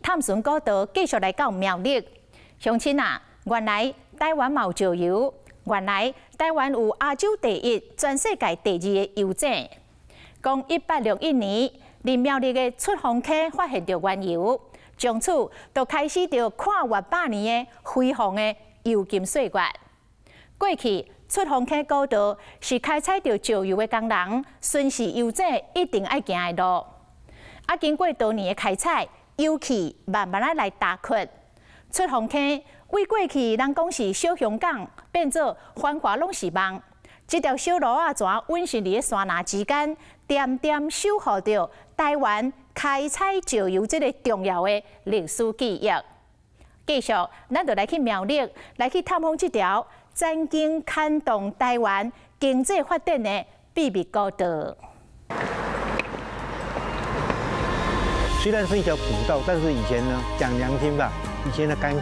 探尋古道繼續來到苗栗。鄉親啊，原來台灣嘛有石油，原來台灣有亞洲第一、全世界第二个油井。講1861年，佇苗栗的出風坑發現著原油，從此就開始著跨越百年的輝煌的油金歲月。過去出風坑古道是開採著石油的工人巡視油井一定愛行的路。啊，經過多年的開採，油氣慢慢仔來乾涸。出風坑為過去人講是小香港，變做繁華攏是夢。這條小路仔怎隱身佇咧山林之間，恬恬守護著台灣開採石油這个重要的歷史記憶。繼續，咱就來去苗栗，來去探訪這條曾經牽動台灣經濟發展的秘密古道。雖然是一條古道，但是以前呢，講良心吧，以前的甘苦。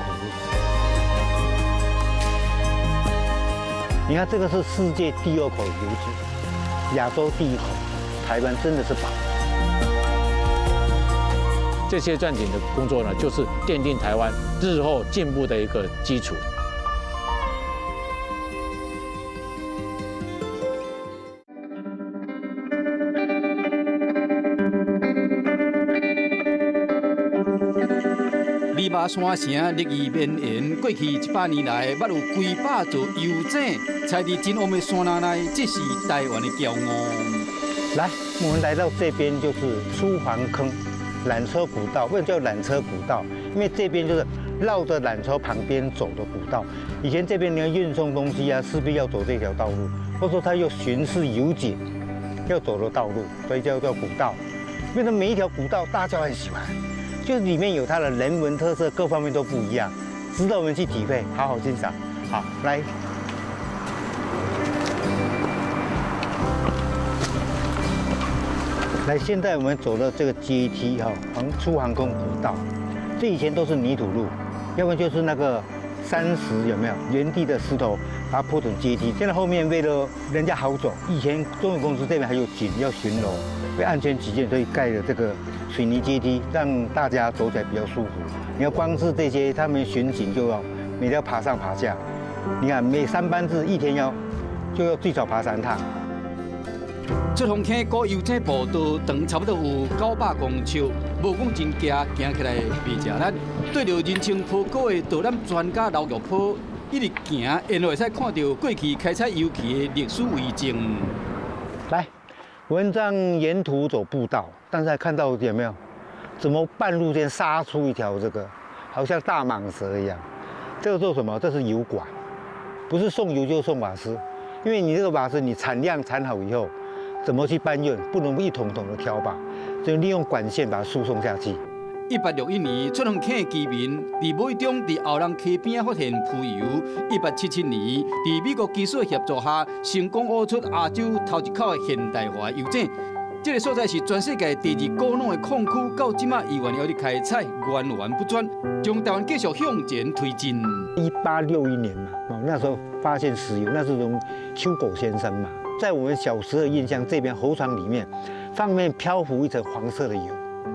你看，這個是世界第二口油井，亞洲第一口，台灣真的是寶。這些鑽井的工作呢，就是奠定台灣日後進步的一個基礎。蓼麻山城日益綿延，過去100年來，捌有幾百座油井，採佇真烏的山林內，這是台灣的驕傲。來，我們來到這邊就是出環坑纜車古道。為什麼叫纜車古道？因為這邊就是繞着纜車旁邊走的古道。以前這邊你要運送東西啊，勢必要走這條道路，或者說他要巡視油井要走的道路，所以叫做古道。為什麼每一條古道大家很喜歡？就是裡面有它的人文特色，各方面都不一樣，值得我們去體會，好好欣賞。好，來，來，現在我們走的這個階梯哈，出航空古道，這以前都是泥土路，要不然就是那個山石，有沒有？原地的石頭，把它鋪成階梯。現在後面為了人家好走，以前中油公司這邊還有井要巡邏，為安全起見，所以蓋了這個水泥階梯，讓大家走起來比較舒服。你要光是這些，他們巡警就要每天要爬上爬下。你看每三班制一天要就要最少爬三趟。出風坑古油井步道長差不多有900公尺，無講真行，行起來袂食力。對著人稱坡哥的導覽專家劉玉波，一直行，沿路會使看著過去開採油氣的歷史遺跡。來，文章沿途走步道，但是還看到有沒有？怎麼半路間殺出一條這個，好像大蟒蛇一樣？這個做什麼？這是油管，不是送油就送瓦斯，因為你這個瓦斯你產量產好以後，怎麼去搬運？不能一桶桶的挑吧，就利用管線把它輸送下去。1861年，出風坑的居民佇無意中佇後人溪邊發現浮油。1877年，佇美國技術協助下，成功挖出亞洲頭一口的現代化油井。這個所在是全世界第二古老的礦區，到這馬依然猶佇開採，源源不絕，將台灣繼續向前推進。1861年嘛，哦，那時候發現石油，那是從邱狗先生嘛，在我們小時候的印象，這邊河床裡面上面漂浮一層黃色的油，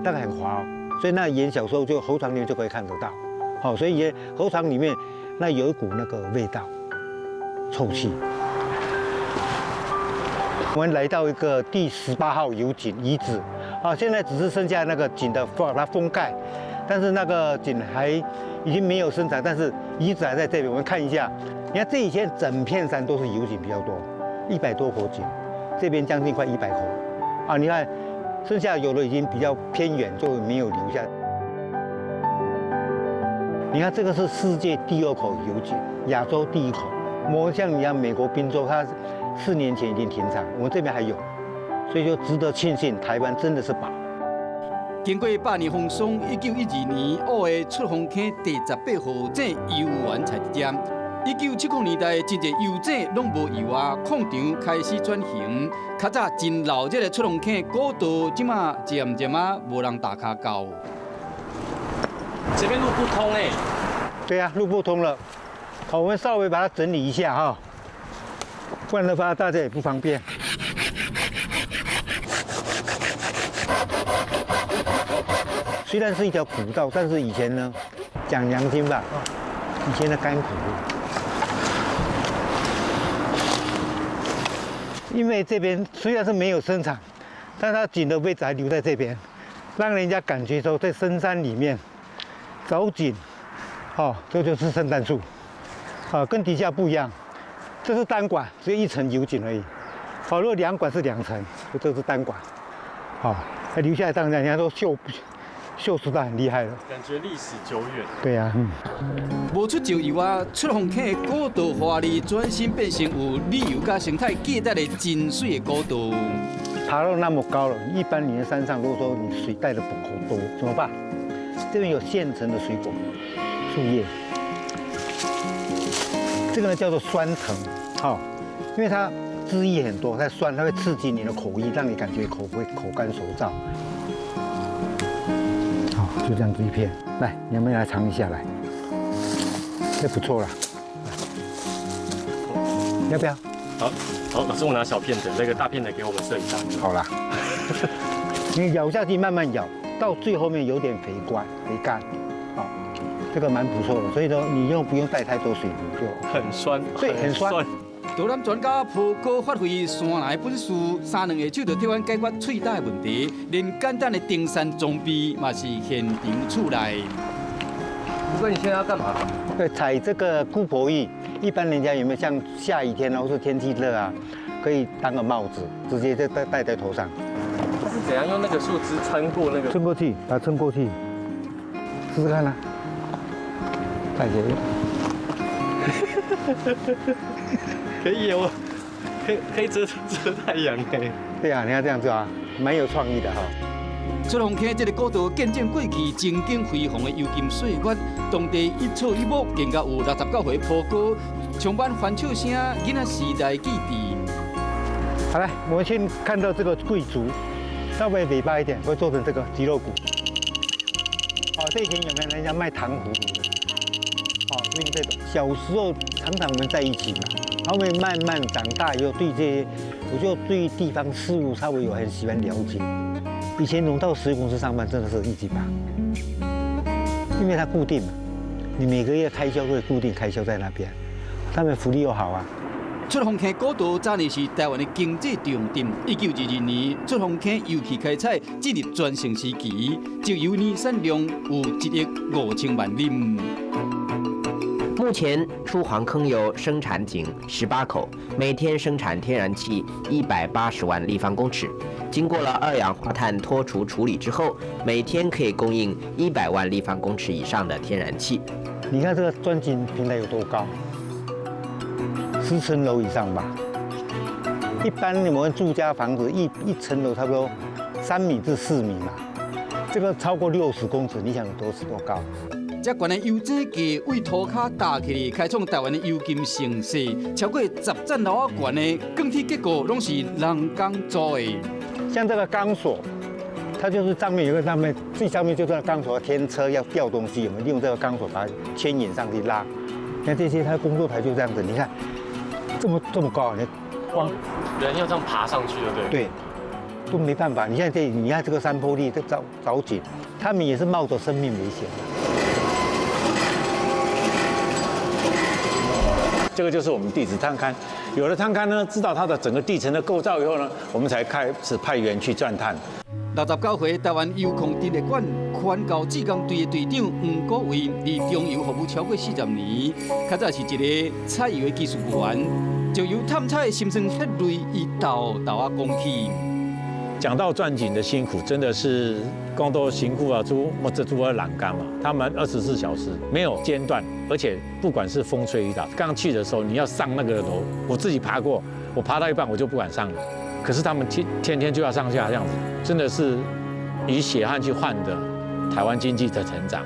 那個很滑哦，所以那沿小時候就河床裡面就可以看得到，好，所以沿河床裡面那有一股那個味道，臭氣。我們來到一個第18號油井遺址，啊，現在只是剩下那個井的把它封蓋，但是那個井還已經沒有生產，但是遺址還在這邊。我們看一下，你看這以前整片山都是油井比較多，100多口井，這邊將近快100口，啊，你看剩下有的已經比較偏遠，就沒有留下。你看這個是世界第二口油井，亞洲第一口。我像你像美國賓州，它4年前已經停產，我們這邊還有，所以就值得慶幸，台灣真的是寶。經過百年風霜，1912年挖的出風坑第18號井油源採佇遮。1970年代，真濟油井攏無油啊，礦場開始轉型。較早真鬧熱的出風坑古道，這馬漸漸仔無人踏跤到。這邊路不通欸。對啊，路不通了。好，我們稍微把它整理一下哈，不然的話大家也不方便。虽然是一条古道，但是以前呢，讲良心吧，以前的甘苦。因为这边虽然是没有生产，但它井的位置还留在这边，让人家感觉说在深山里面找井，哦，这就是圣诞树，啊，跟底下不一样，这是单管，只有一层油井而已。好，如果两管是两层，这是单管，好，还留下来当然人家说锈锈蚀得很厉害了，感觉历史久远。对呀，嗯。无出石油啊，出风坑的古道华丽转身变成有旅游佮生态价值的真媠的古道。爬到那么高了，一般你在山上，如果说你水带的不够多，怎么办？这边有现成的水果、树叶，这个呢叫做酸藤，好，因为它汁液很多，它酸，它会刺激你的口液，让你感觉口会口干舌燥。好，就这样子一片，来，你们来尝一下来，这不错了，要不要？好，好，老师，我拿小片的，那个大片的给我们摄影大哥。好啦，你咬下去慢慢咬，到最后面有点肥干，肥干，好，这个蛮不错的。所以说你又不用带太多水壶就。很酸，对，很酸。导览专家蒲哥发挥山来本事，三两下手就替阮解决喙焦的问题，连简单的登山装备嘛是现场厝内。蒲哥，你现在要干嘛？对，采这个姑婆芋。一般人家有没有像下雨天啊，或是天气热啊，可以当个帽子，直接就戴在头上。它是怎样用那个树枝穿过那个？穿过去，把它穿过去，试试看啦。戴起来。可以哦，可以遮遮太阳哎。对啊，你看这样子啊，蛮有创意的哈。出风坑这个古道见证过去情景辉煌的油金岁月，当地一草一木更加有69岁蒲哥，充满欢笑声、囡仔时代记忆。好来，我们先看到这个桂竹，稍微尾巴一点，会做成这个鸡肉骨。哦，这以前有没有人家卖糖葫芦的？哦，用这种。小时候常常我们在一起嘛，后面慢慢长大以后，对这些，我就对地方事物稍微有很喜欢了解。以前我到石油公司上班真的是一级棒，因为它固定嘛，你每个月开销都会固定开销在那边，他们福利又好啊。出风坑古道早年是台湾的经济重镇。1922年，出风坑油气开采进入全盛时期，石油年产量有1亿5千万吨。目前出黄坑油生产井18口，每天生产天然气180万立方公尺。经过了二氧化碳脱除处理之后，每天可以供应100万立方公尺以上的天然气。你看这个钻井平台有多高？10层楼以上吧。一般我们住家房子一层楼差不多3米至4米嘛，这个超过60公尺，你想有多高？这悬的油井价为涂跤加起来，开创台湾的油金盛世。超过10层楼仔悬的钢铁结构，拢是人工做的。像这个钢索，它就是上面有个上面最上面就是钢索，天车要吊东西，我们利用这个钢索把它牵引上去拉。像这些，它工作台就这样子，你看这么高，你光人要这样爬上去，对不对？对，都没办法。你看这，你看这个山坡地，这找井，他们也是冒着生命危险。这个就是我们地质探勘，有了探勘呢，知道它的整个地层的构造以后呢，我们才开始派员去钻探。69岁台湾油矿陈列馆环高志工队的队长黄国伟，伫中油服务超过40年，较早是一个采油的技术员，石油探采的心酸血泪，伊豆豆仔讲起。讲到钻井的辛苦，真的是讲到辛苦啊，做么这做栏杆嘛，他们24小时没有间断，而且不管是风吹雨打，刚去的时候你要上那个楼，我自己爬过，我爬到一半我就不敢上了。可是他们天天天就要上下这样子，真的是以血汗去换的台湾经济的成长。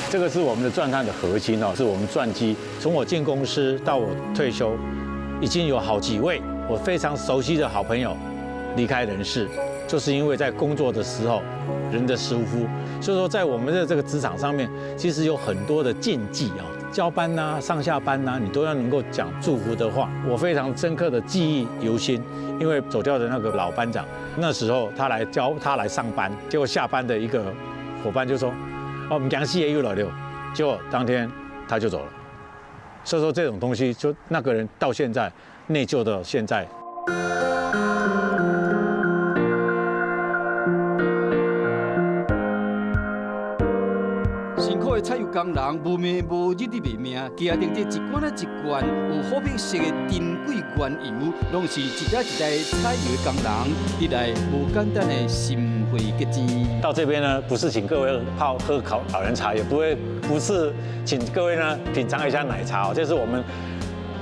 这个是我们的钻探的核心哦，是我们钻机。从我进公司到我退休，已经有好几位我非常熟悉的好朋友离开人世，就是因为在工作的时候人的疏忽。所以说，在我们的这个职场上面，其实有很多的禁忌啊。交班呐、上下班呐，你都要能够讲祝福的话。我非常深刻的记忆犹新，因为走掉的那个老班长，那时候他来教他来上班，结果下班的一个伙伴就说：“哦，我们讲戏也有了六。”结果当天他就走了。所以说这种东西，就那个人到现在内疚到现在。辛苦的采油工人無暝無日的賣命，舉著這一罐仔一罐有好品質的珍貴原油，攏是一代一代採油的工人歷來無簡單的心血結晶。到這邊呢，不是請各位泡喝烤老人茶，也不會不是請各位呢品嘗一下奶茶哦。這是我們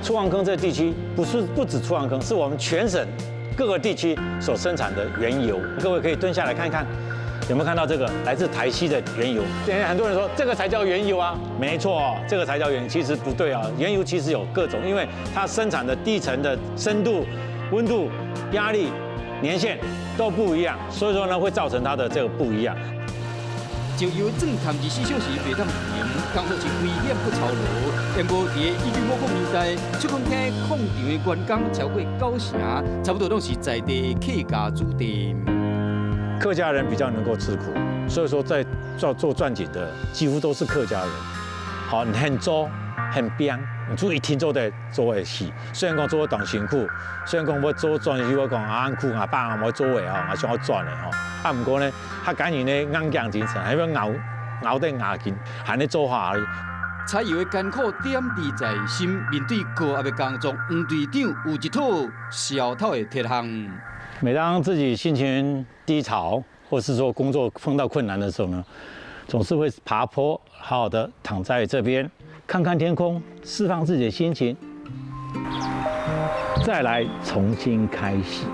出黃坑這地區，不是不止出黃坑，是我們全省各個地區所生產的原油。各位可以蹲下來看看。有沒有看到這個來自台西的原油？現在很多人說這個才叫原油啊，沒錯，這個才叫原油。其實不對啊，原油其實有各種，因為它生產的地層的深度、溫度、壓力、年限都不一樣，所以說呢會造成它的這個不一樣。石油鑽探24小時袂當停，工作是危險閣操勞。不過佇1950年代，出礦坑礦場的員工超過九成，差不多攏是在地客家子弟。客家人比較能夠吃苦，所以說在做做鑽井的幾乎都是客家人。好，很做很拼，注意聽做的做的事。雖然講做當辛苦，雖然講我做鑽石我講啊苦啊爸啊，我做的吼，也想要賺的吼。啊，毋過呢，較敢於呢硬頸精神，還要熬熬得牙勁，還咧做下而已。採油的艱苦點滴在心，面對高壓的工作，黃隊長有一套消透的鐵項。每當自己心情低潮，或是說工作碰到困難的時候呢，總是會爬坡，好好的躺在這邊，看看天空，釋放自己的心情，再來重新開始。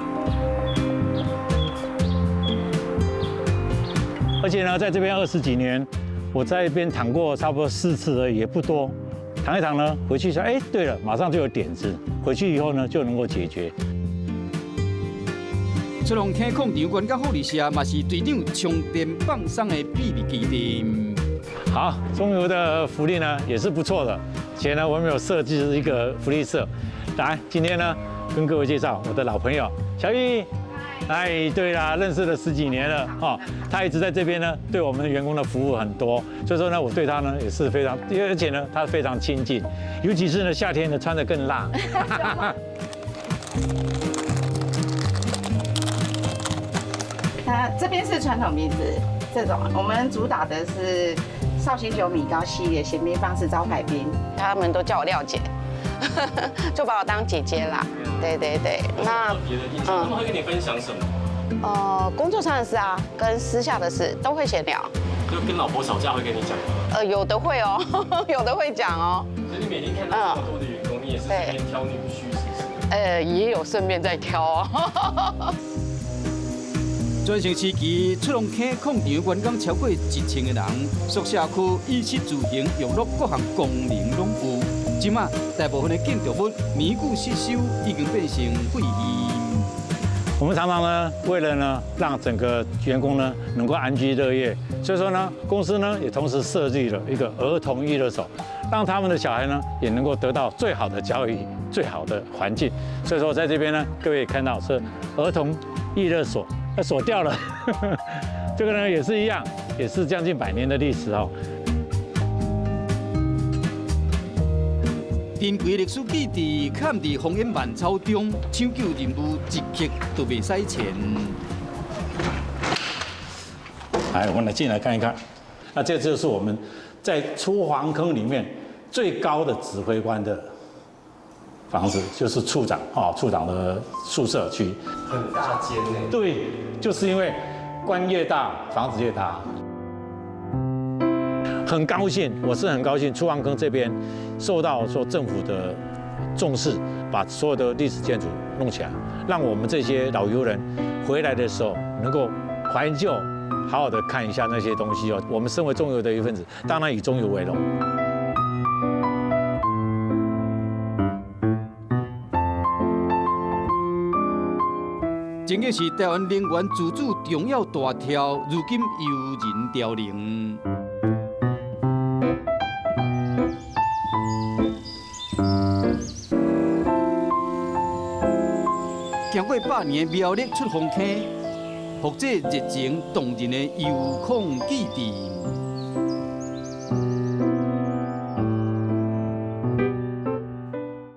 而且呢，在這邊20幾年，我在這邊躺過差不多4次而已，也不多。躺一躺呢，回去說，哎，對了，馬上就有點子，回去以後呢，就能夠解決。出黃坑礦場員工福利社嘛是隊長充電放鬆的秘密基地。好，中油的福利呢也是不錯的，而且呢我們有設計一個福利社。來，今天呢跟各位介紹我的老朋友小玉。哎，對啦，認識了10幾年了哈，他一直在這邊呢，對我們員工的服務很多，所以說呢，我對他呢也是非常，而且呢他非常親近，尤其是呢夏天呢穿得更辣。那這邊是傳統名字，這種我們主打的是紹興酒米糕系列鹹冰方式招牌冰，他們都叫我廖姐，就把我當姐姐啦。對對對，那他們會跟你分享什麼？工作上的事啊，跟私下的事都會閒聊。就跟老婆吵架會跟你講嗎？有的會哦，有的會講哦。所以你每天看到這麼多的員工，你也是順便挑女婿，是不是？也有順便在挑哦。全盛時期，出黃坑礦場員工超過1000個人，宿舍區、衣食住行、娛樂各項功能攏有。這馬大部分的建築物年久失修，已經變成廢墟。我們常常呢，為了呢讓整個員工呢能夠安居樂業，所以說呢，公司呢也同時設計了一個兒童娛樂所，讓他們的小孩呢也能夠得到最好的教育、最好的環境。所以說在這邊呢，各位看到是兒童娛樂所。那鎖掉了，這個呢也是一樣，也是將近100年的歷史哦。珍貴歷史基地，崁佇荒煙萬草中，搶救任務一刻都袂使停。來，我們來進來看一看，那這就是我們在出黃坑裡面最高的指揮官的房子，就是處長啊，處長的宿舍區。很大間呢。對，就是因為官越大，房子越大。很高興，我是很高興，出黃坑這邊受到說政府的重視，把所有的歷史建築弄起來，讓我們這些老遊人回來的時候能夠懷舊，好好的看一下那些東西哦。我們身為中油的一份子，當然以中油為榮。曾經是台灣能源自主重要大柱，如今悠然凋零。超過百年苗栗出磺坑，予這熱情動人的油礦基地。